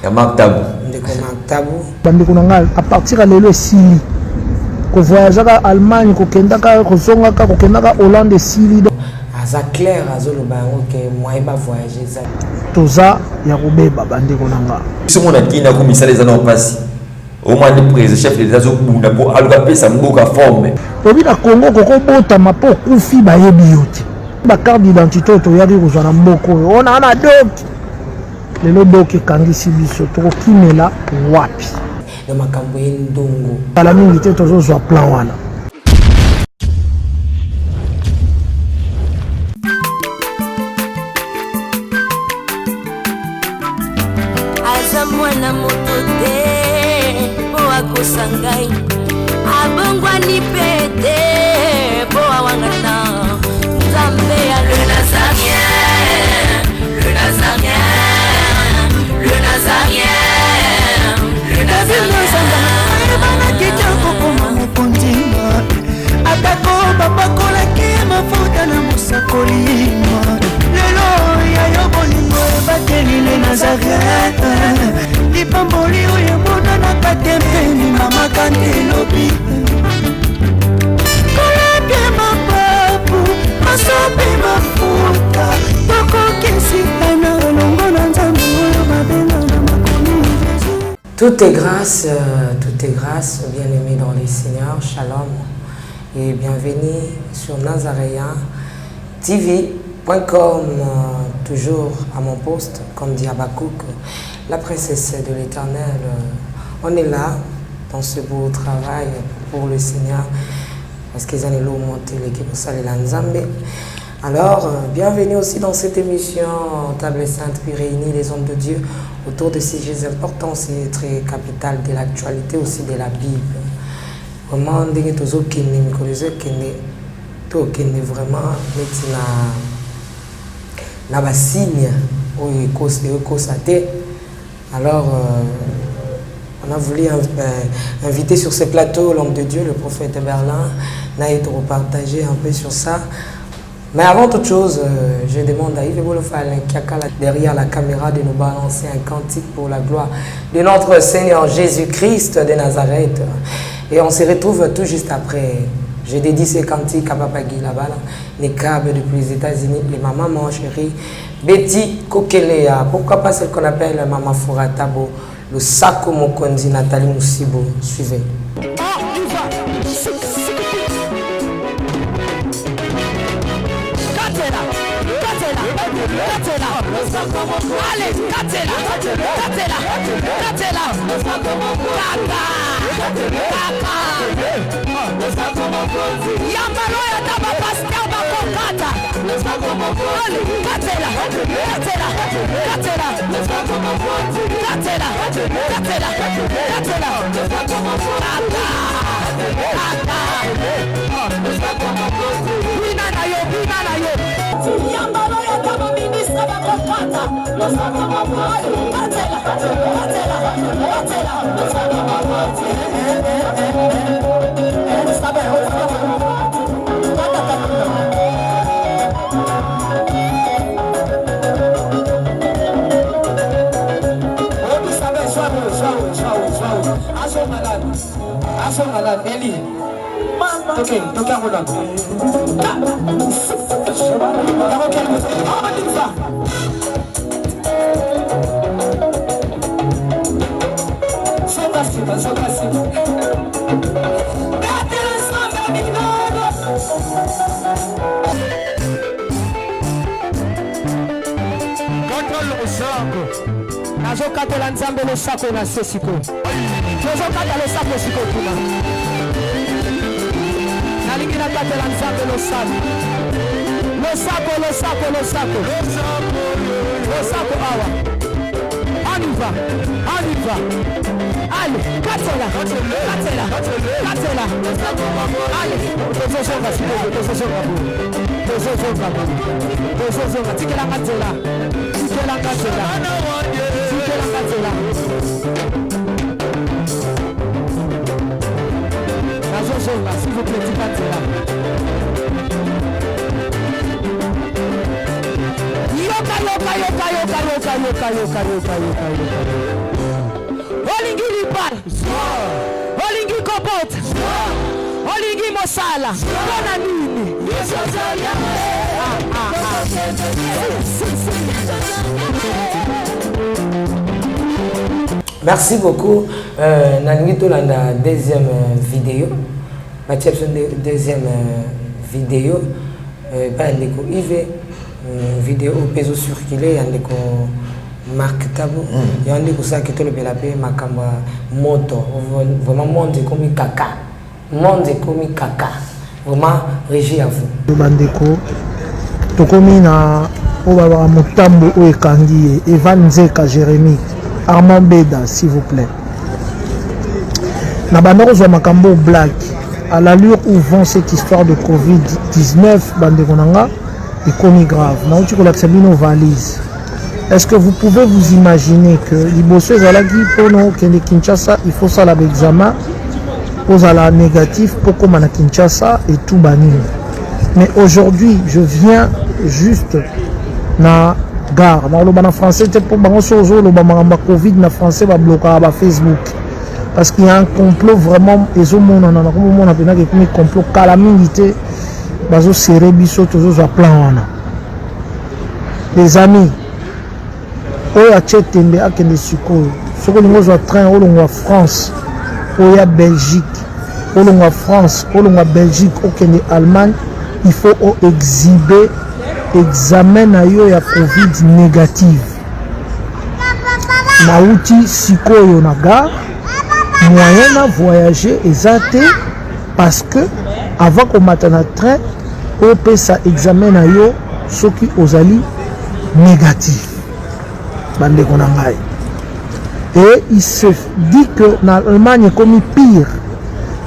Ya Marc Tabu. Ndeko Marc Tabu. Bandeko na ngai, à partir ya lelo esili kovoyageaka Allemagne, kokendaka, kozongaka, kokendaka Hollande esili. Aza clair, azoloba yango ke moyen ba voyager eza. Toza ya kobeba bandeko na nga. Biso mona kina ko misala eza na pasi. Omwa nde président chef de l'État azobunda mpo aluka apesa mboka forme. Oyebi na Congo okoki obotama mpo okufi bayebi yo te. Ba carte d'identité oyo toyaki kozwa na mboka oyo ona na doki lelo doki ekangisi biso tokokimela wapi? Na makambo ye ndongo. Kala mingi te tozozwa plan wana. Aza mwana moto te mpo akosa ngai, abongwani mpe te mpo awangana Nzambe ya le Nazarien, le Nazarien, le Nazarien, le Nazarien. Ayebanaki te kokoma mokonzi, atako bapakolaki mafuta na mosakoli. Lelo ya yo bolingo ebateli le Nazareth, lipamboli oyo emonanaka te mpe limamaka nde elobi kolapie mapapu masopi mafuta tokokisitana elongo na Nzambe oyo babenga na makomi Jésus. Tout est grâce, tout est grâce, bien-aimés dans le Seigneur, shalom et bienvenue sur Nazaréen TV.com, toujours à mon poste, comme dit Habacuc, la princesse de l'Éternel. On est là dans ce beau travail pour le Seigneur, parce qu'ils ont monté l'équipe pour saler la Nzambe. Alors, bienvenue aussi dans cette émission Table Sainte qui réunit les hommes de Dieu autour de sujets importants et très capital de l'actualité aussi de la Bible. Vraiment, ndenge tozokende mikolo ezokende, tokende vraiment neti na basigne oyo ekosa te. Alors, on a voulu inviter sur ce plateau l'homme de Dieu, le prophète Berlin, n'a été repartager un peu sur ça. Mais avant toute chose, je demande à Yves Bolofa, Alain Kiakala, derrière la caméra, de nous balancer un cantique pour la gloire de notre Seigneur Jésus-Christ de Nazareth. Et on se retrouve tout juste après. Je dédie ce cantique à Papa Guy Labala, les câbles depuis les États-Unis, les mamans, mon chéri, Betty Kokelea, pourquoi pas celle qu'on appelle Maman Foratabo, le Sako Mokondi, Nathalie Moussibo. Suivez. Allez, Katela, Katela, Katela, Kaka, Kaka, Yambalo ya taba pasteur bakokata. Allez, Katela, Katela, Katela, Katela, Katela, Katela, Kaka, Kaka, Bina na yo, bina na yo. Yambalo ya taba ministre bakokata. Katela, Katela, Katela. Nazokatela Nzambe losako na se sikoyo. Tozokata losako sikoyo kuna. Nalingi nakatela Nzambe losako. Losako, losako, losako. Losako awa. On y va, on y va. Allez, katela, katela, katela. Allez, tozozonga sikoyo, tozozonga boye. Tozozonga boye. Tozozonga, tikelanga nzela. Tikelanga nzela. Tikelanga nzela. Nazozonga, s'il vous plaît, tika nzela. Yoka, yoka, yoka, yoka, yoka, yoka. Yoka, yoka, yoka, yoka, yoka. Olingi libala, olingi kobota, olingi mosala, mpo na nini? Ah, ah, ah. Si, si, si. Merci beaucoup. Nalingi tolanda deuxième vidéo. Batia biso deuxième vidéo epai ya ndeko Yves, vidéo oyo mpe ezocircule ya ndeko Marc Tabo. Yango nde kosalaki tolobela mpe makambo ya moto. Vraiment, monde ekomi kaka, monde ekomi kaka. Vraiment, régie, à vous. Bandeko, tokomi na oyo balobaka motambo oyo ekangi ye. Evan Nzeka, Jérémi, Armand Beda, s'il vous plaît. Na banda kozwa makambo blague à l'allure où vont cette histoire de Covid-19, bandeko na nga, ekomi grave. Nauti kolakisa bino valise. Est-ce que vous pouvez vous imaginer que liboso ezalaki mpona okende Kinshasa, il faut sala baexamen, ozala négatif mpo kóma na Kinshasa et tout banini? Mais aujourd'hui, je viens juste na gare. Nakoloba na français te mpo bango so ozoloba makambo ya Covid na français, bablokaka bafacebook, parce qu'il y a un complot vraiment ezomonana. Nakomomona mpenaka ekomi complot. Kala mingi te, bazoserrer biso, tozozwa plan wana. Les amis, oyo atie tembe akende sikoyo. Soki olingi ozwa train, olongwa France oya Belgique, olongwa France, olongwa Belgique okende Allemagne, il faut oexhibe examen na yo ya Covid négative. Nauti sikoyo na gare, moyen na voyager eza te, parce que avant komata na train, opesa examen na yo soki ozali négatif. Bandeko na ngai, et il se dit que na Allemagne ekomi pire.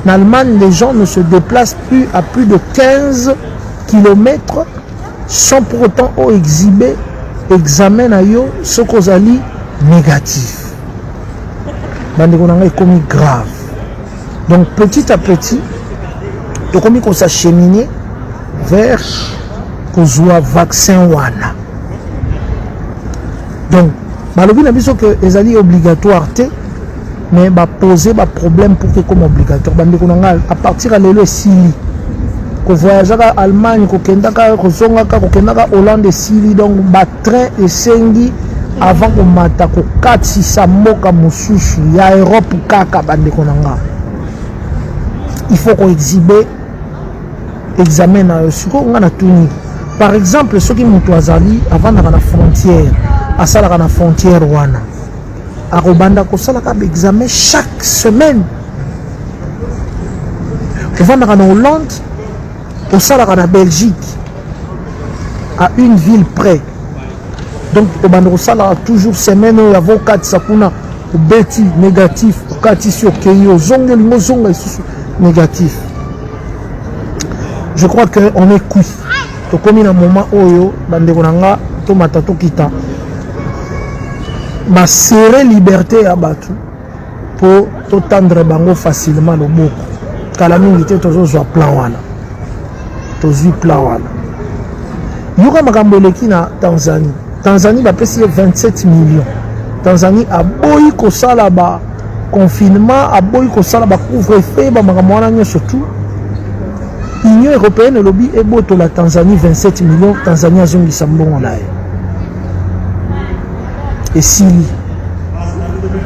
Na Allemagne, les gens ne se déplacent plus à plus de 15 kilomètres sans pour autant oexhiber examen na yo soki ozali négatif. Bandeko na ngai, ekomi grave. Donc petit à petit, tokomi kos'acheminer vers kozwa vaccin wana. Donc balobi na biso ke ezali obligatoire te, mais bapose baproblème pour que comme obligatoire. Bandeko na ngai, à partir ya lelo esili. Kovoyageaka Allemagne, kokendaka, kozongaka, kokendaka Hollande, esili. Donc batrain esengi avant komata, kokatisa mboka mosusu ya Europe kaka, bandeko na nga, il faut koexhibe examen na yo. Sikoyo nga natuni, par exemple, soki moto azali avandaka na frontière, asalaka na frontière wana, akobanda kosalaka baexamen chaque semaine. Ovandaka na Hollande, osalaka na Belgique, à une ville près, donc obanda kosalaka toujours semaine oyo avant okatisa kuna, obeti négatif, okatisi, okei, ozongi, olingi ozonga lisusu, négatif. Je crois que on est cuit. Tokomi na moment oyo, bandeko na nga, tomata tokita, baserrer liberté ya bato mpo totendre bango facilement loboko. Kala mingi te, tozozwa plan wana, tozwi plan wana. Yoka makambo eleki na Tanzanie. Tanzanie bapesi ye 27 millions. Tanzanie aboyi kosala ba confinement, aboyi kosala ba couvre-feu, bamakambo wana nyonso. Tout Union européenne elobi ebotola Tanzanie 27 millions. Tanzanie azongisa mbongo na ye. Esili,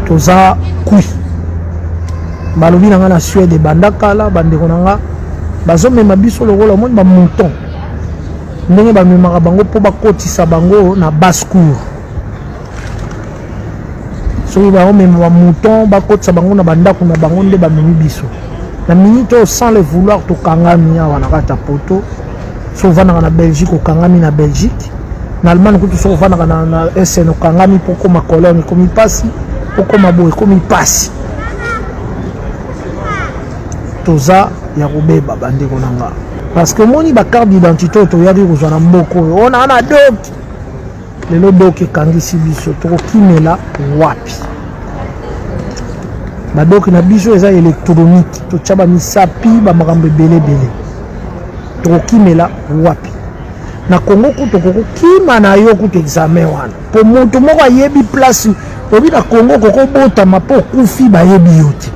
toza cuit. Balobi na nga na Suède ebanda kala. Bandeko na nga, bazomema biso lokola omoni bamouton, ndenge bamemaka bango mpo bakotisa bango na basse cour. Soki baomema bamouton, bakotisa bango na bandako na bango, nde bamemi biso na minute oyo. Sans le vouloir, tokangami awa na kati ya poto. So ovandaka na Belgique, okangami na Belgique. Na Allemagne kutu, soki ovandaka na Essen, okangami. Mpo koma Cologne ekomi mpasi, mpo koma boye ekomi mpasi. Toza ya kobeba, bandeko na nga, parce que omoni bacarte d'identité oyo toyaki kozwa na mboka oyo, oyo naa na doki. Lelo doki ekangisi biso, tokokimela wapi? Badoki na biso eza électronique, totya bamisapi, bamakambo ebele ebele. Tokokimela wapi? Na Congo kutu okokokima na yo kutu examen wana po moto moko ayebi place obi. Na Congo okokobotama mpo okufi, bayebi yo te.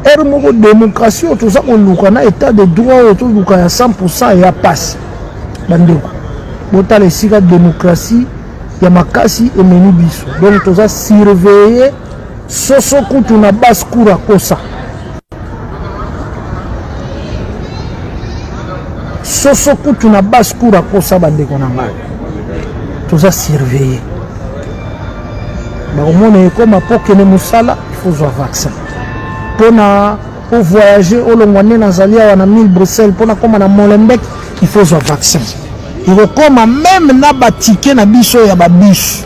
Ere moko démocratie oyo toza koluka na état de droit oyo toluka ya 100 ya pasi. Bandeko, botala esika démocratie ya makasi ememi biso. Donc toza surveille. Soso kutu na basse cour akosa. Soso kutu na basse cour akosa. Bandeko na ngai, toza surveille. Bakomona ekoma mpo kende mosala, il faut zwa vaccin mpona ovoyage. Olongwa nde nazali awa na mille Bruxelles mpona koma na Molenbeek, il faut zwa vaccin. Ekokoma même na batike na biso ya babus.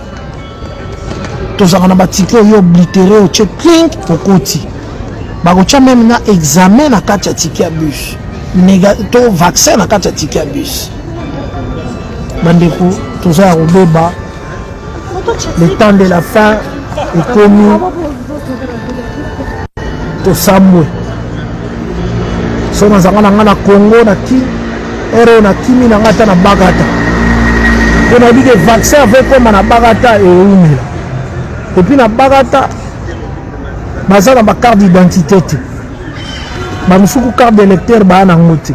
Tozalaka na batike oyo oblitere, otie clink, okoti. Bakotya même na examen na kati ya tike ya bus to vaccin na kati ya tike ya bus. Bandeko, toza ya kobeba. Le temps de la fin ekomi, tosambwe. So nazalaka na ngai na Congo, na ki ere oyo nakimi na ngai ata na Bagata, mpo nayebi ke vaccin avo ekóma na Bagata eumela. Et puis na Bagata baza na bacarte d'identité te, bamosuku carte d'électeur baa nango te.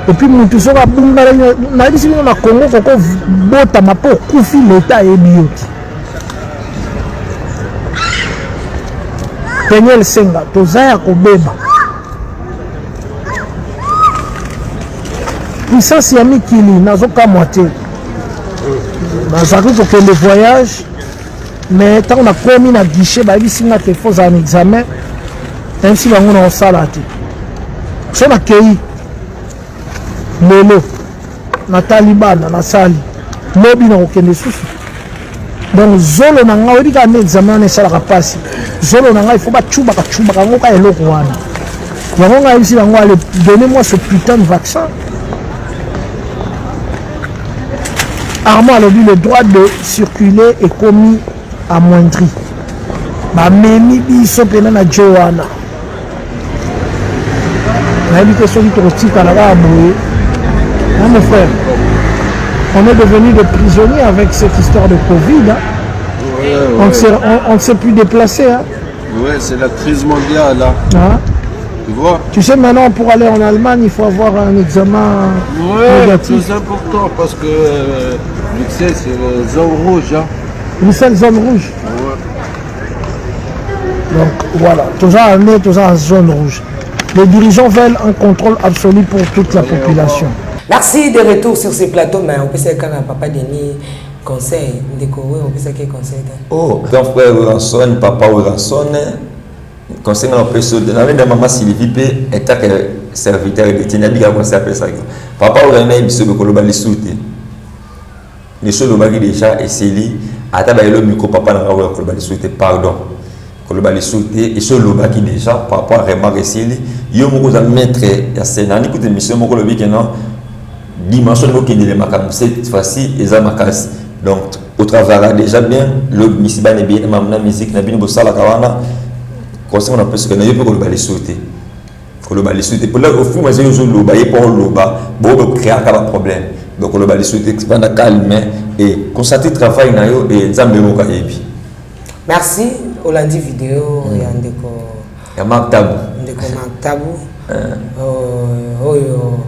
Et puis mutu soki abunga, nayebisi bino, na Congo koko botama mpo okufi, leta ayebi yo te. Peniel Senga, toza ya kobeba. Puissance ya mikili, nazokamwa te. Nazalaki kokende voyage, mais ntango nakomi na guichet, bayebisi nga te faut ozala na examen. Nayebisi bango na osala te. So nakei lelo, natali bana, nasali lobi, nakokende susu. Donc zolo na ngai, oyebi kaka nde examen wana esalaka mpasi. Zolo na ngai, il faut bacubaka cubaka yango kaka eloko wana. Yango ngai ayebisi bango: "Allez, donnez moi ce putain de vaccin." Armand alobi le droit de circuler ekomi amoindri. Bamemi biso mpena na jo wana. Nayebi te soki tokotikala kaka boye. Hein, mon frère, on est devenu des prisonniers avec cette histoire de Covid, hein. Ouais. On ne s'est plus déplacé, hein. Ouais, c'est la crise mondiale là. Hein? Tu vois. Tu sais, maintenant, pour aller en Allemagne, il faut avoir un examen Ouais, négatif. c'est important parce que Bruxelles, c'est la zone rouge. Hein. Bruxelles, zone rouge. Ouais. Donc voilà, toujours en toujours en zone rouge. Les dirigeants veulent un contrôle absolu pour toute la population. Merci de retour sur ce plateau, mais on peut se quand papa Denis conseil, ndeko oyo opesaki conseil te. Oh, grand frère Werrason, papa Werrason, conseil nga opesi oyo nalenda mama Sylvie mpe etake serviteur de Dieu. Nabika conseil apesaki papa oyo nayebi biso koloba lisusu te. Liso olobaki déjà esili. Ata bayelo micro, papa na nga oyo, koloba lisusu te, pardon, koloba lisusu te. Esi olobaki déjà par rapport à remarque, esili. Yo moko oza maître ya scène. Nani kuta émission moko olobi ke non, dimension ndenge okendele makambo cette fois-ci eza makasi. Donc otravaillera déjà bien lobi misi bana ebeye na mamu na musique na bino bosalaka wana. Conseil na pesaka na yo mpe, koloba lisusu te, koloba lisusu te. Mpona ofuma ezali ozoloba ye mpo oloba bokocréaka baproblème. Donc koloba lisusu te, vanda calme et constate travail na yo e Nzambe moko ayebi. Merci. Olandi video ya ndeko ya Mark Tabu. Ndeko Mark Tabu oyo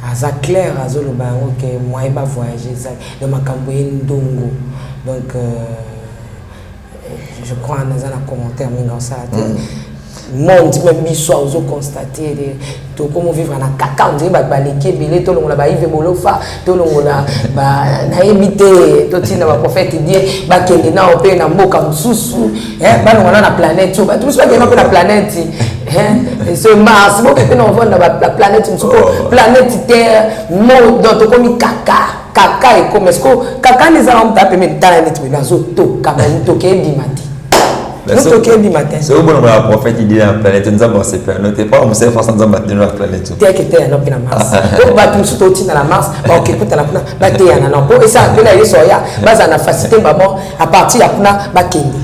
aza clair, azoloba yango ke moyen bavoyage eza na makambo ye ndongo. Donc je crois naza na commentaire mingi osala te. Monde même biso ozoconstate tokomo vivre na kaka ondire bato baleki ebele. Tolongola baive bolofa, tolongola, nayebi te, totinda baprophète die bakende nao mpe na mboka mosusu, balongola na planète oyo. Bato mosusu bakende mpe na planète ce Mars, boke mpe na ovanda baplanète mosusu, po planète Terre monde. Donc tokomi kaka kaka ekomi. Est ce que kaka nde ezala moto apeme tala neti meme azotoka motoka ebima te, motoka ebima te. Soki bolongola prophète idi na planète, Nzambe asepela no te mpo mosala façon Nzambe atino na planète. Teyake teya no mpe na Mars, po bato mosusu totinda na Mars baoke kutana kuna, bateyana no mpo esala mpe na Yesu oya bazala na facilité bamo à partir ya kuna bakende.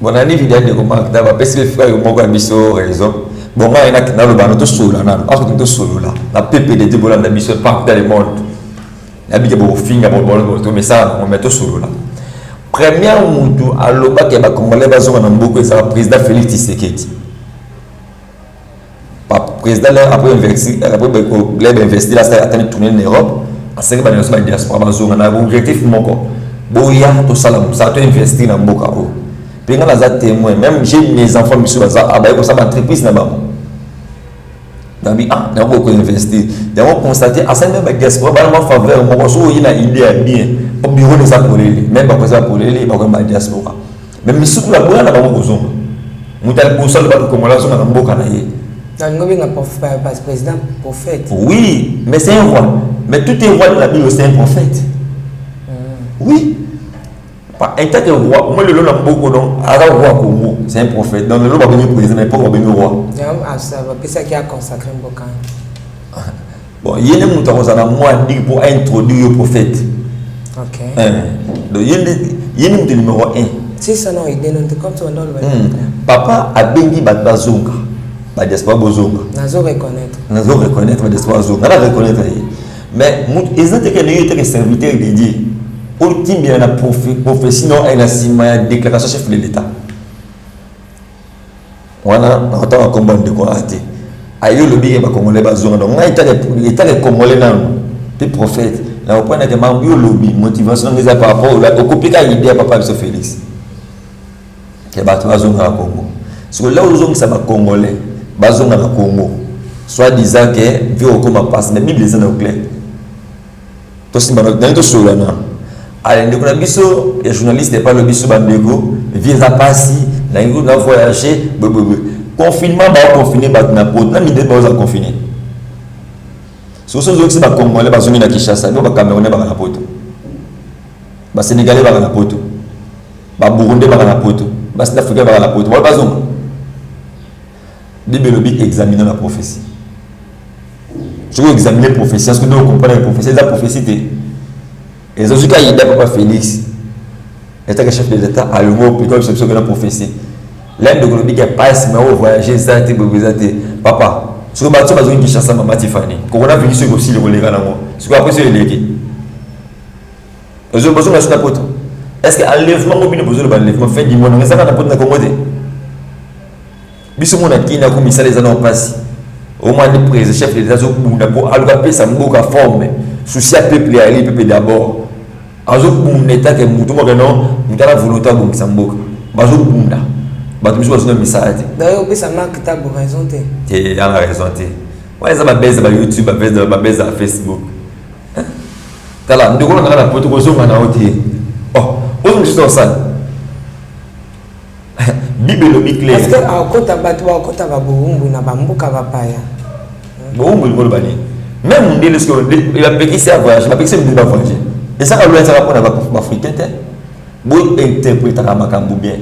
Bon, nani video ndeko Mark da bapesi mpe frère moko ya biso raison. Bon, ngai naloba no, tosolola nano aso, tosolola na PPDT. Bolanda biso partout dans le monde. Nayebi ke bokofinga tomesala nango mais tosolola. Première mutu alobaki ya bacongolais bazonga na mboka ezala président Félix Tshisekedi. Président après investi après gleb investi la atani tourner en Europe asengi ba nyonso ba diaspora bazonga na objectif moko boya tosala mosala to investir na mboka oyo. Mpe nga naza témoin, même j'ai mes enfants misusu baza abaye kosala ba entreprise na bango. Nabi ah yango ko investir yango constate asali meme ba diaspora bana mwa faveur moko soki oye na idée ya bien po bureau eza polele meme bakoza polele bakoya ba diaspora mais misusu baboya na bango kozonga. Moto ya liboso alobaki kongola azonga na mboka na ye. Nalingi obenga président prophète. Oui, mais c'est un roi. Mais tout est roi de la Bible, c'est un prophète. Oui. En tant que roi, moi le na mboko donc aza roi Congo, c'est un prophète. Donc lelo babengi président, mais pourquoi babengi roi? Bapesaki aconsacré mboka. Bon, ye nde moto akozala mwa ndiki mpo aintroduire yo prophète. Ok. Donc ye nde moto numéro 1. C'est ça non, idée non, comme ça on doit le Papa abengi bato bazonga. Ba diaspora bozonga. Nazo reconnaître. Nazo reconnaître ba diaspora bazonga. Na reconnaître ye. Mais eza te ke ndenge teke serviteur dédié. Otimbela na prophétie non na nsima ya déclaration chef de l'État. Wana nakotanga kombo ndeko wana te. Aye olobi ke bacongolais bazonga. Donc ngai etake congolais nano mpe prophète na kopona ke mambo yo olobi motivation nanga eza par rapport okopika idée ya papa biso Félix ke bato bazonga na Congo. Sikoyo leo ozongisa bacongolais bazonga na Congo soit disant ke vie okoma passe, mais Bible eza na clair. Tosimba nani tosolola na ale ndeko na biso ya journaliste epa lobi biso bandeko vie eza pasi nalingi na voyager boyeboye. Confinement baoconfine bato na poto na mindele baoza confine. Soki ozokisi bacongolais bazongi na Kinshasa, bo bacamerounais baka na poto, basénégalais baka na poto, baburundais baka na poto, basud africain baka na poto, bao bazonga. Bible elobi examiner la prophétie. Soki examiner prophétie, soki nde okomprendre prophétie eza prophétie te. Eza soki ayida papa Félix etaka chef de l'État alongo plutôt biso biso na prophétie. Là ndeko lobi ke passe mais o voyager eza te boye eza te. Papa, soki bato bazongi Kinshasa mama Tiffany, coronavirus ekosili koleka nango. Soki après soki eleki. Ozo bazonga na poto. Est-ce que enlèvement ngo bino bozoloba enlèvement fin du monde ezaka na poto na Congo te? Biso mona kina ko misala eza na mpasi. Au moins le président chef de l'État azobunda mpo aluka apesa mboka forme. Souci ya peuple ya ali peuple d'abord. Azobunda etake motu moko non, motu ana volonté abongisa mboka. Bazobunda. Bato misusu bazonga misala te. D'ailleurs opesa Marc Tabu raison te. Te, ana raison te. Wana eza babeza ba YouTube, babeza babeza Facebook. Tala ndeko na nga na poto kozonga na yo te. Oh, ozo mosusu osala. Bible elobi clair. Parce que akota bato bakota ba bowumbu na ba mboka bapaya. Bowumbu elingi koloba nini? Même mundele soki bapekisi ya voyage, bapekisi mindele ba voyage. Ezaka loi ezaka mpona ba africain te. Bo interprétaka makambo bien.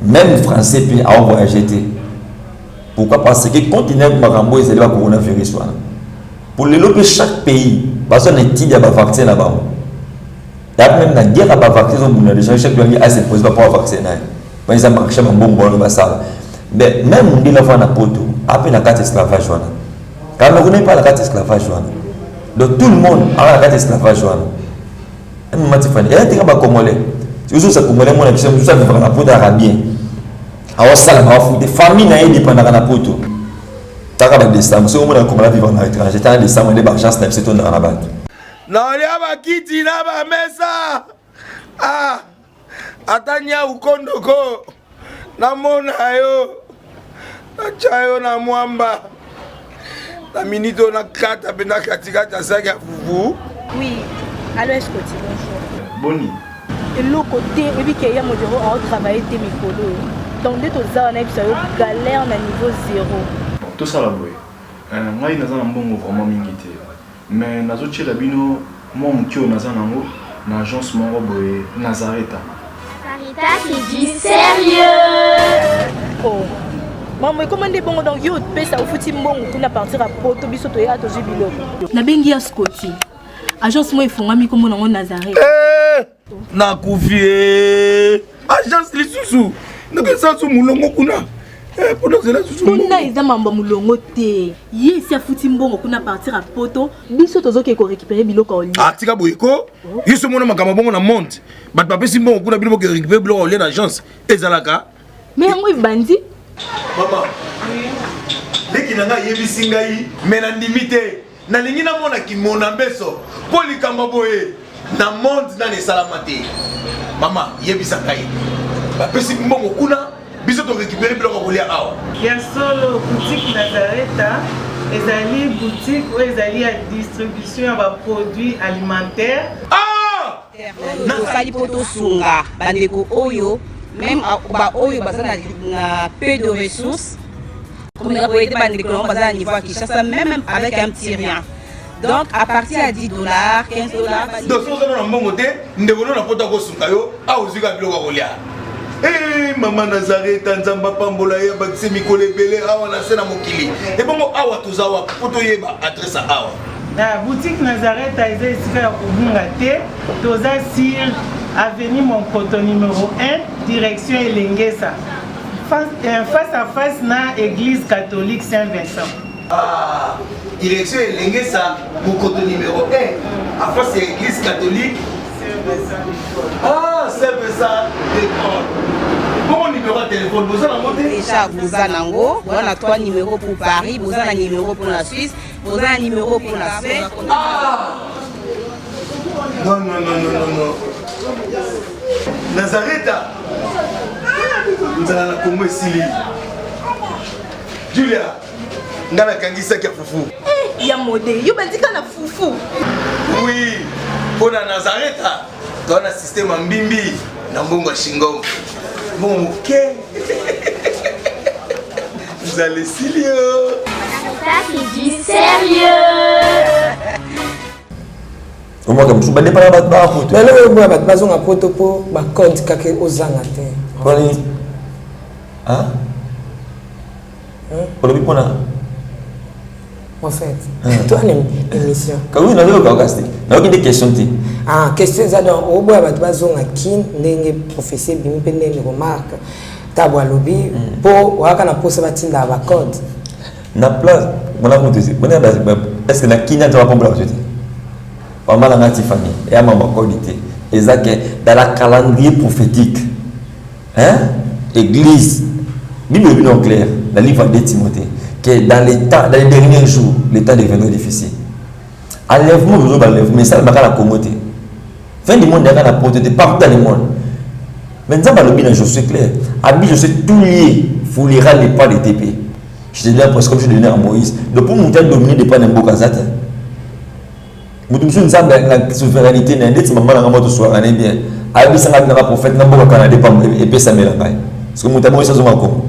Même français mpe ao voyage te. Pourquoi? Parce que continent makambo ezali ba coronavirus wana. Pour lelo mpe chaque pays baza na étude ya ba vaccin na bango. Ya même na guerre ya ba vaccin ezobunda déjà, chaque pays a se pose ba vaccin na ye. Ba eza marché ba mbongo wana basala. Mais même mundele afana na poto, ape na kati esclavage wana. Camerounais pas na kati esclavage wana. Donc tout le monde a na kati esclavage wana. Même Mama Tiffany, elle a ba congolais. Toujours ça congolais mona biso mususu avivaka na poto aka bien. Awasala ba fute famille na ye dépendaka na poto. Taka ba décembre, soki omona congolais vivre na étranger, tala décembre nde ba agence na biso tondaka na bato. Naolia bakiti na bamesa. Ah, ata nyau kondoko namona yo natya yo na mwamba na minute oyo nakata mpe na katikati ya saki ya fufu. Oui, allo Escoti, bonjour. Boni. Eloko te, oyebi ke ya modero ao travailler te mikolo oyo. Donc nde toza wana yebisa yo galère na niveau zéro. Bon, tosala boye. Ngai naza na mbongo vraiment mingi te. Mais nazotiela bino mwa moke oyo naza nango na agence moko boye Nazareta. Nazareta c'est du sérieux. Oh. Maman, ekoma nde bongo donc yo opesa ofuti mbongo kuna partir ya poto biso toya tozwi biloko. Nabengi ya Scotty. Agence moko efungwami kombo nango Nazareth. Eh, nakufi eh. Agence lisusu ndenge esasu molongo kuna. Eh, kuna eza mambo ya molongo te ye esi afuti mbongo kuna partir ya poto biso tozokee korécupere biloko ya olia ah, tika boye ko oh. ye so omona makambo bongo na monde bato bapesi mbongo kuna bino boke récupere biloko ya olia na agence ezalaka me yango ebandi mama leki na ngai ayebisi ngai me nandimi te nalingi namona kimona mbeso mpo likambo boye na monde nani esalama te mama yebisa ngai bapesi mbongo kuna biso torécupere biloko ya kolia awa ya solo boutique nazareta ezali boutique oyo ezali ya distribution ya baproduit alimentaire ah! Tosali mpo tosunga bandeko oyo meme baoyo baza na peu de ressources komeka koyede bandeko nango baza na niveau ya Kinshasa meme avec un petit rien donc à partir ya 10 dollars 15 dollars donc soki oza na mbongo te ndeko no na poto akosunga yo awa ozwi kaka biloko ya kolia Hey, eh, mama nazareta nzambe apambola ye abakisi mikolo ebele awa na se na mokili ebongo awa toza wapi mpo toyeba adresse ya awa Na boutique Nazareth eza esika ya kobunga te, toza sur avenue Monkoto numero 1 direction Elengesa face, euh, face à face na église catholique Saint Vincent. Ah, direction Elengesa Monkoto numéro 1 à face ya église catholique Ah, Saint Vincent de Paul. Bongo numéro ya téléphone boza nango te? Déjà boza nango, boza na 3 numéros pour Paris, boza na numéro pour la Suisse, boza na numéro pour la Suède. Ah! Non, non, non, non, non, non. Nazareta. Nzala na Congo esili. Julia, nga nakangisaki ya fufu. Eh, ya mode, yo bandika na fufu. Oui, mpo na Nazareta, toza na système ya mbimbi na mbongo ya shingom. Mbongo moke. Nzala esili yo. Ça, c'est du sérieux. Omwaka mosusu badepana bato baa poto. Mais eloko oyo bato bazonga poto mpo bacode kaka ozanga te. Mpona Hein? Olobi mpona prophète toi na émission kawi nazoyoka kasi te nayoki nde question te ah question eza donc oboya bato bazonga kin ndenge prophétie ebimi mpe ndenge remarque tabo alobi mpo oyaka na mposa batindaka bacode na place bona moto bona est ce que na kini nzambe apambola bato te mama na ngai tifani eya mama kodi te eza ke dans la calendrier prophétique Hein? Église. Bible est bien clair, dans le livre de Timothée, que dans les temps, dans les derniers jours, le temps deviendra difficile. Enlèvement, vous avez enlèvement, mais ça, le la communauté. Fin du monde, il y a la porte partout dans le monde. Mais nous avons le je suis clair. Abi, je suis tout lié, foulira les pas de TP. Je te dis, parce que comme je donnais à Moïse. Donc pour monter à dominer des pas d'un Bokazat, moto mosusu nzambe na souveraineté na ye ndeti mama na ngai moko tosuaka ne bien ayebisa ngai nanga prophète na mboka canada epa epesamela ngai parce que moto abongisi azonga kongo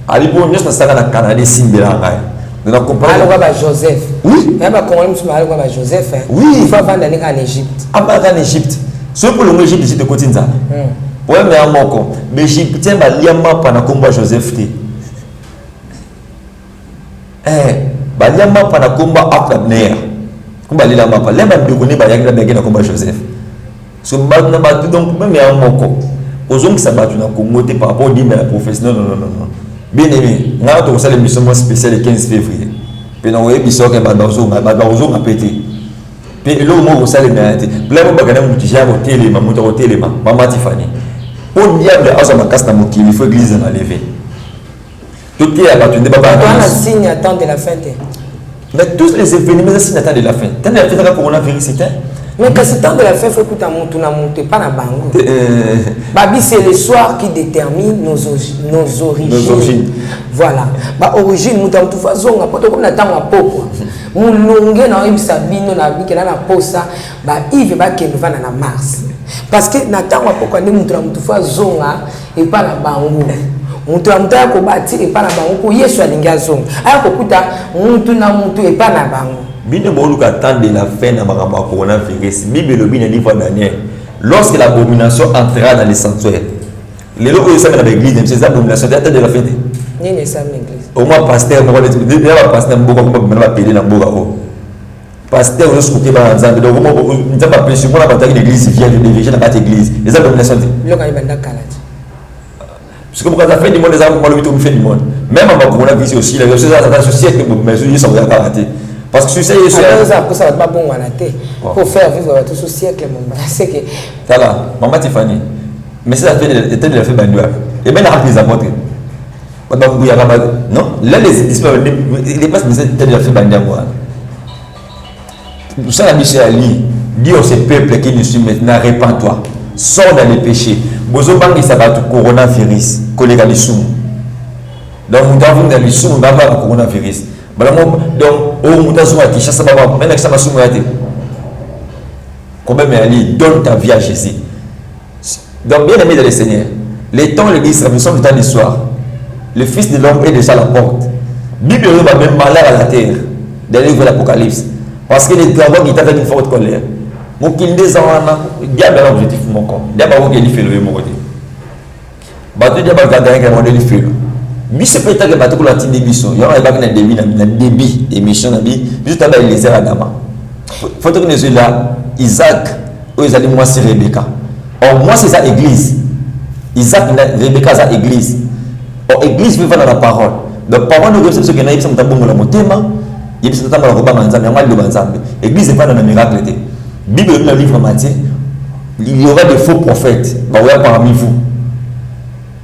abi mpo nyonso nasalaka na canada esimbela ngai donc na comprendre aloka ba joseph oui ya ba congolais mosusu baloka ba joseph hein oui il faut avanda ndenge en égypte abaka en égypte soki mpo longo égypte égypte ekoti nzala problème ya moko baégyptien balia mapa na nkombo ya joseph te Eh, balia mapa na komba Abner. Komba lela mapa. Lemba ndeko ne bayaki na bayaki na komba Joseph. So bato na bato donc même ya moko. Ozongisa bato na Congo te par rapport au dime ya prophétie. Non non non non. Bien aimé, nga to kosala émission moi spéciale le 15 février. Pe na koyebisa oke bato bazonga, bato bakozonga pe te. Pe eloko moko kosalemela te. Plan moko bakana moto ja kotelema, moto akotelema. Mama Tiffany. Po diable azwa makasi na mokili, il faut église na lever. toteya bato nde babana signe ya temps de la fin te mais tous les événements eza signe ya temps de la fin temps de la fin ezaka coronavirus te mais kasi temps de la fin fo ekuta motu na motu epa na bango euh. babi c'est le soir qui détermine nos, nos origines, nos origines. voilà baorigine moto ya motu fo azonga mpo tokomi na ntango ya pokwa molunge na oyebisa bino na bikela na posa baive bakende vanda na mars parce que na ntango ya pokwa nde moto na motu fo azonga epa na bango moto na moto aya kobati epa na bango mpo yesu alingi azonga aya kokuta moto na moto epa na bango bino boluka temps de la fin na makambo ya coronavirus bible elobi na livre ya daniel lorsque l'abomination entrera dans le sanctuaire lelo oyo esami na baeglise na biso eza abomination te temps de la fin te nini esami na église au moins pasteur moko ya bapasteur mboka komabima na bapele na mboka oyo Pasteur ozo scope bana nzambe donc moko nzambe apesi mona bataki na église vierge de vierge na kati église eza abomination te biloko ayi banda kala ti. Parce que la fin du monde eza malobi to fin du monde. Même en coronavirus aussi la version eza sur siècle mais yesu akoya kaka te. Parce que sur ça yesu eza posa bato babongwana te pour faire vivre bato sur siècle momba c'est que tala maman Tiffany mais c'est la fin de de la fin bandu et ben la les apôtres bato bakuyaka ba non là les disciples les passes mais c'est de la fin bandu yango wana Mosala biso ya li dit ce peuple qui nous suit maintenant repens-toi sors dans les péchés bozobangisa bato coronavirus koleka lisumu donc moto avunda lisumu babanga coronavirus balango donc oyo moto azonga kinshasa baba menakisa masumu ya te problème ya li donne ta vie à jésus donc bien aimé dans le seigneur le temps l'église nous sommes dans l'histoire le fils de l'homme est déjà à la porte bible oyo bameme malheur à la terre dans le livre de l'Apocalypse. Parce que le dragon qui avec une forte colère. Mokili nde eza wana diable aza objectif moko diable akoki lifelo ye moko te bato diable agagayaka yango nde lifelo biso mpe etake bato kola atindi biso yango ayebaki na début na début émission na bi biso taba Eliezer Adama foto kini ezwela Isaac oyo ezali mwasi Rebecca or mwasi eza église Isaac na Rebecca aza église or église mpe evanda na parole donc parole nde oyebisa biso kenda yebisa moto abongola motema yebisa totambola kobanga nzambe yango aliloba nzambe église evanda na miracle te bible elobi na livre Matthieu il y aura des faux prophètes bakoya parmi vous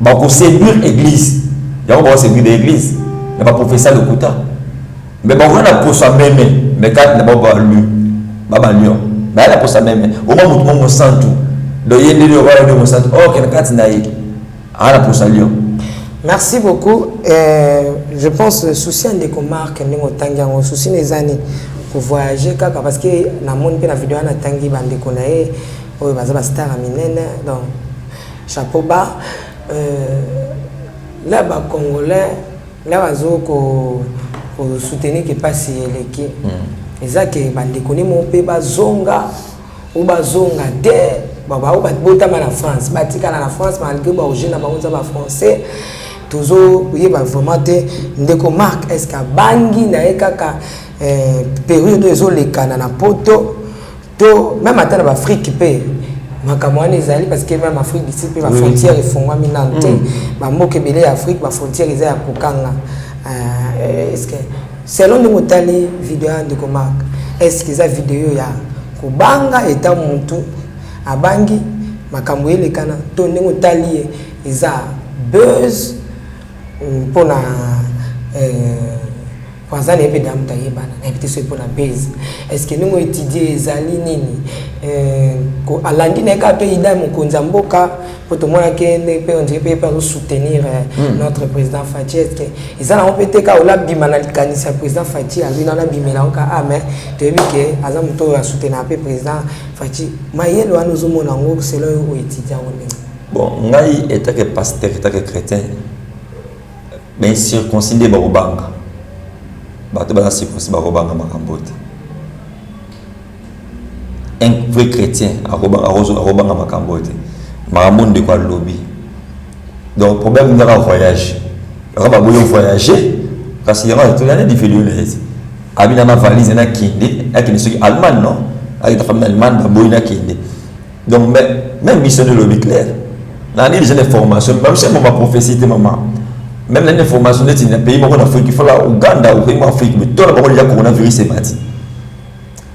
bakoséduire église yango bakoséduire église na baprofesa lokuta Mais bakoya na poso ya meme mais kati na bango balu ba ba lion baya na poso ya meme oma motu mo mosantu donc ye ndenge okoya nde mosantu or na kati na ye aa na poso ya lion. Merci beaucoup. Euh, je pense souci ya ndeko Marc ndenge otangi yango souci na eza nini kovoyage kaka parce que namoni mpe na video wana atangi bandeko na ye oyo baza bastar ya minene donc chapeau bas euh, là bacongolais Nga bazo ko ko soutenir ke pasi eleki. Mm. Eza ke bandeko ne mo pe bazonga ou bazonga te ba ba ba botama na France, batikala na France malgré ba origine na bango za ba français. Tozo yeba vraiment te ndeko Marc est-ce que abangi na ye kaka eh, période ezolekana na poto to meme ata na baafrike mpe makambo wana ezali parce que meme afrique du sud mpe bafrontière efongwami nanu te mm. bamboka ebele ya afrique bafrontière eza ya kokanga euh, est ce que selon ndenge otali video ya ndeko mark est ce que eza video ya kobanga eta motu abangi makambo elekana to ndenge otali ye eza buzz mpona euh, Po aza naye pe deja mutu ayebana nayebi te soki pona buzz est ce que ndenge o etudier ezali nini euh, ko alandi naye kaka pe ida mokonzi ya mboka po tomonaki ye nde pe on dirait pe ye pe azo soutenir mm. notre président Fatshi est ce que eza nango pe te kaka ola bima na likanisi ya président Fatshi alobi nano abimela yango kaka ah mais toyebi ke aza moto oyo asoutenaka pe président Fatshi mayele wana ozomona yango selon yo o étudier yango ndenge bon ngai etake pasteur etake chrétien Ba incirconcis nde bakobanga. Bato baza circoncis bakobanga makambo te. Un vrai chrétien akobanga akobanga makambo te. Makambo ndeko alobi. Donc problème ndaka voyage. Yango baboyi voyager kasi yango tolanda diferio na ye. Abi na ma valise na kende, akende soki Allemagne non? Akende famille na Allemagne baboyi na kende. Donc mais même biso nde lobi clair. Na ni déjà information, même si ma prophétie te maman. Même na information neti na pays moko na Afrique, il faut la Ouganda ou pays moko Afrique, mais toi bango déjà coronavirus est parti.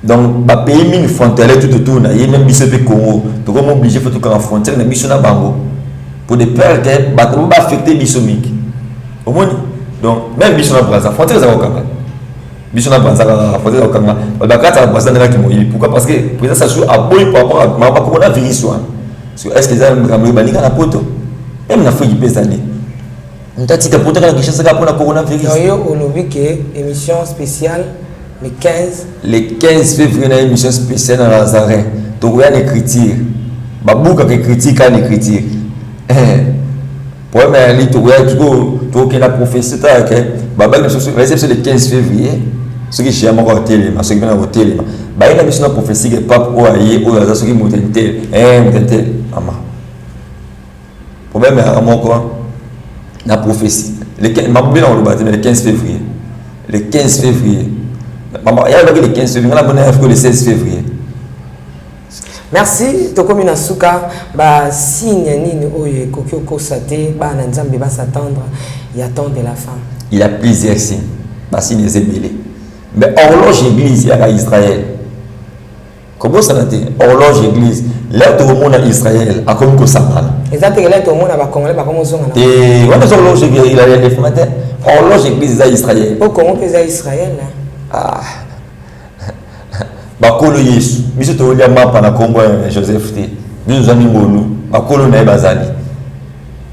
Donc ba pays mingi frontalier tout autour na ye même biso pe Congo, to comme obligé faut tout frontière na biso na bango. Pour de peur que bato ba affecter biso mingi. Omoni? Donc même biso na Brazza, frontière za kokanga. Biso na Brazza kaka frontière kokanga. Ba bakata na Brazza ndenge kimoyibi. Pourquoi? Parce que président Sassou aboyi par rapport à ma coronavirus wana. Est-ce que eza makambo ebanika na poto? Même na Afrique mpe ezali. Moto atika poto kaka Kinshasa kaka mpona coronavirus. Donc yo olobi ke émission spéciale le 15 le 15 février na émission spéciale na Lazaret tokoya na écriture babukaka écriture kaka na écriture problème ya li tokoya tokokenda prophétie tala ke babaki biso bayesi biso le 15 février soki jea moko atelema soki mpe na kotelema baye na biso na prophétie ke pape oyo aye oyo aza soki moto ntele eh, moto ntele mama problème yaka moko na prophétie mabe na koloba te mais le 15 février le 15 février mama ya alobaki le 15 février nga na bona le 16 février. Merci, tokomi na suka ba signe nini oyo ekoki okosa te bana Nzambe ba s'attendre ya temps de la fin. Il y a plusieurs signes. Ba signes eza ebele. Mais horloge église ya Israël. Kobosana te horloge église. Là tokomona Israël akomi kosangana. Eza te là tokomona ba Congolais bakomi kozonga na. Te wana eza horloge église il a l'enlèvement te. Horloge église eza Israël. Au Congo mpe eza Israël. Ah. Bakolo Yesu, biso tolia mapa na kombo ya Joseph te. Biso tozali ngolu, bakolo na ye bazali.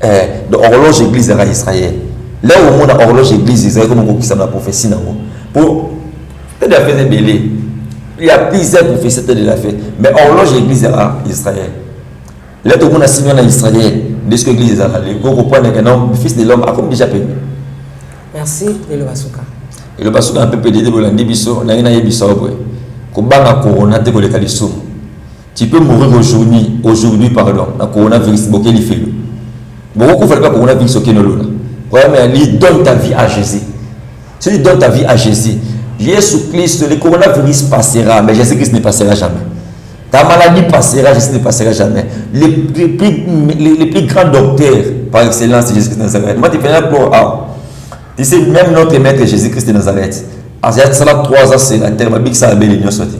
Eh, donc horloge église ya Israël. Là où omona horloge église ezali comme kokokisa na prophétie nango. Po de la fête ebele. Il y a plusieurs prophéties de la fête, mais horloge église ya Israël. Là tomona signe na Israël, de ce que église ezalaka. Ko comprendre que non, fils de l'homme akomi déjà pene. Merci lelo basuka. Lelo basuka na PPDD bolandi biso, nangi nayebisa yo boye. Kobanga corona te koleka lisumu. Tu peux mourir aujourd'hui, aujourd'hui pardon, na coronavirus boke lifelo. Bokokufa lipa coronavirus okende lola. Problème ya li donne ta vie à Jésus. Si tu donnes ta vie à Jésus, Jésus Christ, le coronavirus passera, mais Jésus-Christ ne passera jamais. Ta maladie passera, Jésus ne passera jamais. Le plus grand docteur par excellence, c'est Jésus-Christ de Nazareth. Moi, tu fais pour ah. Tu sais, même notre maître Jésus-Christ de Nazareth, il y a 3 ans sur la terre, ma big ça a belle union sortie.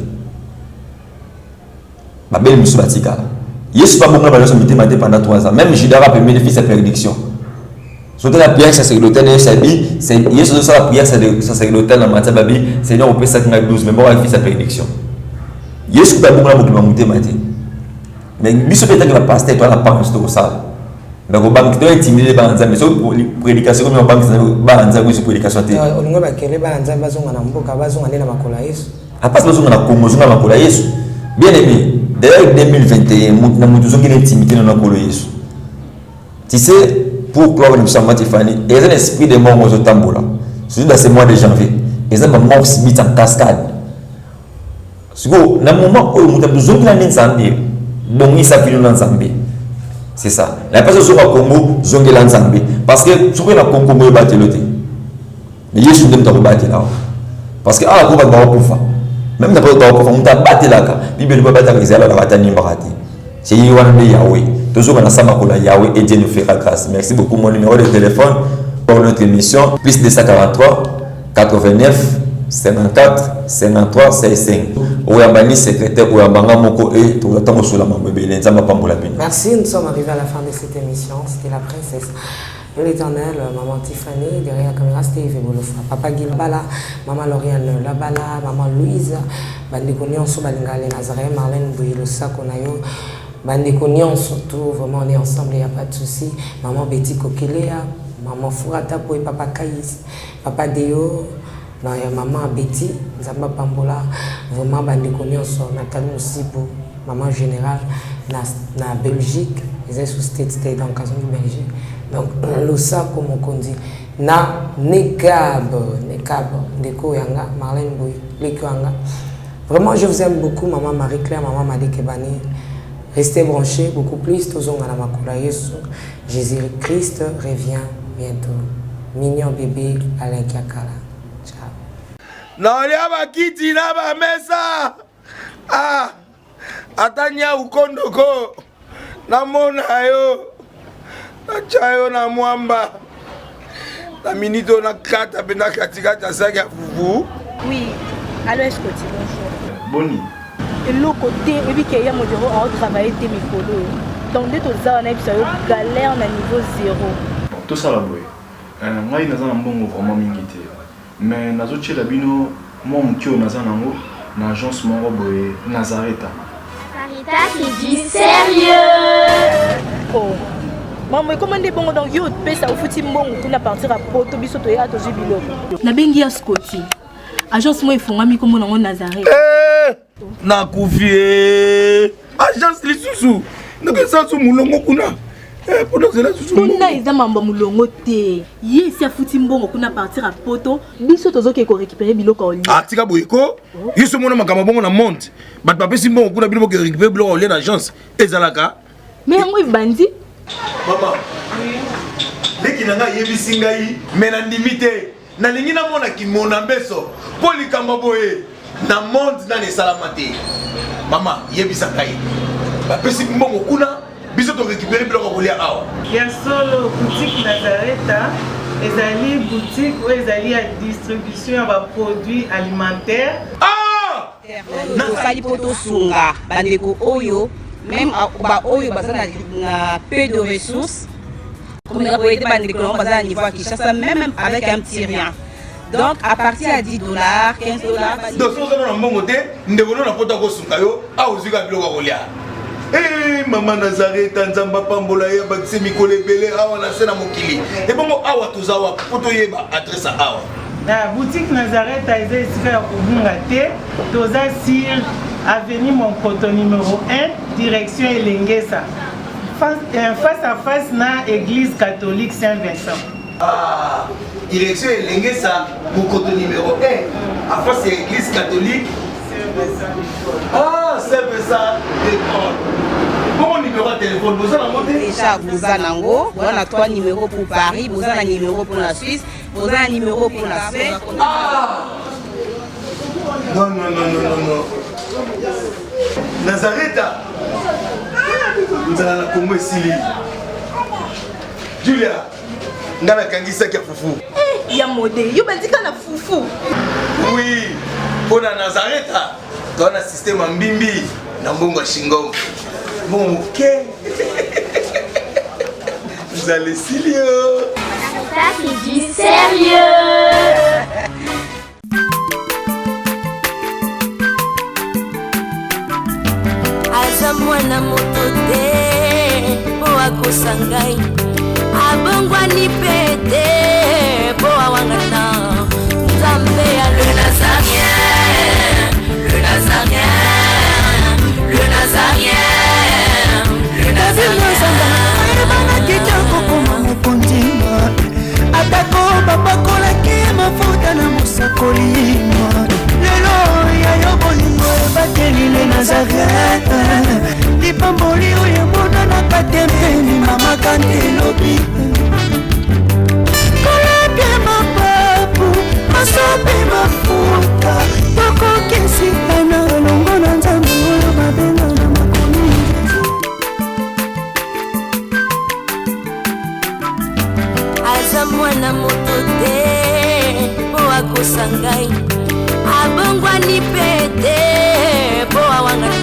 Ma belle mission batikala. Yesu pas bongo ba nyonso mitema te pendant 3 ans. Même Judas a permis le fils à perdition. Surtout la prière sacerdotale Yesu abi, c'est Yesu la prière sacerdotale na Matthieu babi, Seigneur opesaki ngai 12 mais moko fils à perdition. Yesu mpe abongola mokili ya motema te. Mais biso mpe etangi ba pasteur toza na pango biso tokosala. Mais kobangi to intimider bana Nzambe so prédication komi kobangisa bana Nzambe biso prédication te. Olingo bakele bana Nzambe bazonga na mboka bazonga nde na makolo ya Yesu. Apasi bazonga na Congo zonga na makolo ya Yesu. Bien aimé, d'ailleurs 2021 mutu na mutu zongi na intimité na makolo ya Yesu. Tu sais, pour clore l'émission Matifani, il y a un esprit de mort aux tambola. Surtout dans ce mois de janvier. Il y a une mort subite en cascade. Sikoyo na moment oyo moto azongela nde Nzambe, bongisa bino na Nzambe. C'est ça. La personne ozonga Congo, zongela Nzambe. Parce que soki na Congo moyo batelo te. Mais Yesu nde moto akobatela. Parce que awa ko bato bakokufa. Même na bato bakokufa, moto abatelaka. Bible elobi abatelaka Israël alaka ata nimbaka te. C'est ye wana nde Yahweh. Tozonga na sa makolo ya Yahweh et Dieu nous fera grâce. Merci beaucoup. Mon numéro de téléphone pour notre émission, plus 243 89 54 53 65. Oyamba ni secrétaire, oyamba nga moko et tozata mosola mambo ebele. Nzambe apambola bino. Merci, nous sommes arrivés à la fin de cette émission. C'était la princesse de l'éternel, maman Tiffany, derrière la caméra, c'était Yves Bolofa. Papa Guy Labala, maman Lauriane Labala, maman Louise, bandeko nyonso balinga les Nazaréens, Marlène Bouye, losako na yo, bandeko nyonso, tout, vraiment on est ensemble, il n'y a pas de souci. Maman Betty Kokelea, maman Fourata Poe, papa Kaïs, papa Deo, na ya maman Betty, Nzamba Pambola, vraiment bandeko nyonso, Nathalie Moussipo, maman générale na, na Belgique, ils sont sous state te donc azongi Belgique. Donc losako mokonzi na Nekab, Nekab ndeko yanga Marlène Boy, leki yanga. Vraiment je vous aime beaucoup maman Marie-Claire, maman Malik Ebani. Restez branchés beaucoup plus tozonga na makolo ya Yesu. Jésus-Christ revient bientôt. Mignon bébé Alain Kiakala. Ciao. Naolia bakiti na bamesa ah, ata nyau kondoko namona yo natya yo na mwamba na minute oyo nakata mpenza katikati ya saki ya fufu. Oui, allo Escoti, bonjour. Boni. Eloko te, oyebi ke ya Modero ao travailler te mikolo oyo. Donc nde toza wana yebisa yo galère na niveau zéro. Bon, tosala boye. Euh, ngai naza na mbongo vraiment mingi te. Mais nazotiela bino mwa moke oyo naza nango na agence moko boye Nazareta. Sarita, c'est du sérieux. Oh. Maman, ekoma nde bongo donc yo opesa ofuti mbongo kuna partir ya poto biso toya tozwi biloko. Nabengi ya Scotty. Agence moko efongwami kombo nango Nazareth. Eh, nakufi eh. Agence lisusu ndenge eza su molongo kuna eh, mpona ozela susu kuna eza mambo ya molongo te ye esi afuti mbongo kuna partir ya poto biso tozokende korécupere biloko ya olia ah, tika boye ko yo so omona makambo bongo na monde bato bapesi mbongo kuna bino boke récupere biloko ya olia na agence ezalaka me yango ebandi mama leki na ngai ayebisi ngai me nandimi te Nalingi namona kimona mbeso mpo likambo boye na monde nani esalama te. Mama, yebisa ngai. Bapesi mbongo kuna, biso to récupérer biloko ya kolia awa. Ya solo, boutique Nazareta ezali boutique oyo ezali ya distribution ya ba produits alimentaires. Ah! Tosali mpo tosunga bandeko oyo meme baoyo baza na peu de ressources, komeka koyede bandeko nango baza na niveau ya Kinshasa, même avec un petit rien, donc à partir ya 10 $, 15 $. Donc soki oza na mbongo te, ndeko no na poto akosunga yo awa, ozwi kaka biloko ya kolia. Eh, mama Nazareta, Nzambe apambola ye, abakisi mikolo ebele awa na se na mokili. Ebongo awa toza wapi, mpo toyeba adresse ya awa? Na boutique Nazareta eza esika ya kobunga te. Toza sur avenue Monkoto numéro 1, direction Elengesa, face à face na église catholique Saint-Vincent. Ah, direction Elengesa, Mokoto numéro 1, à face ya église catholique. Ah, Saint-Vincent de Paul. Bongo numéro ya téléphone boza nango te? Déjà boza nango, boza na trois numéros pour Paris, boza na numéro pour la Suisse, boza na numéro pour la Suède. Ah! Non, non, non, non, non, non. Nazareta, nzala na Kongo esili. Julia, nga nakangisaki ya fufu. Eh, ya mode, yo bandika na fufu. Oui, mpo na Nazareta toza na système ya mbimbi na mbongo ya shingom, mbongo moke, nzala esili yo. Ça, c'est du sérieux. Aza mwana moto te mpo akosa ngai, abongwani mpe te mpo awangana Nzambe ya le Nazarien, le Nazarien, le Nazarien, le Nazarien. Ayebanaki te kokoma mokonzi, atako bapakolaki mafuta na mosakoli. Lelo ya yo bolingo ebateli le Nazaret, lipamboli oyo emonanaka te mpeni mama kante elobi kolapia mapapu masope mafuta tokokesikana elongo na Nzambe oyo babenga na makomi. Aza mwana moto te mpo akosa ngai, abongwani mpe te mpo awangana.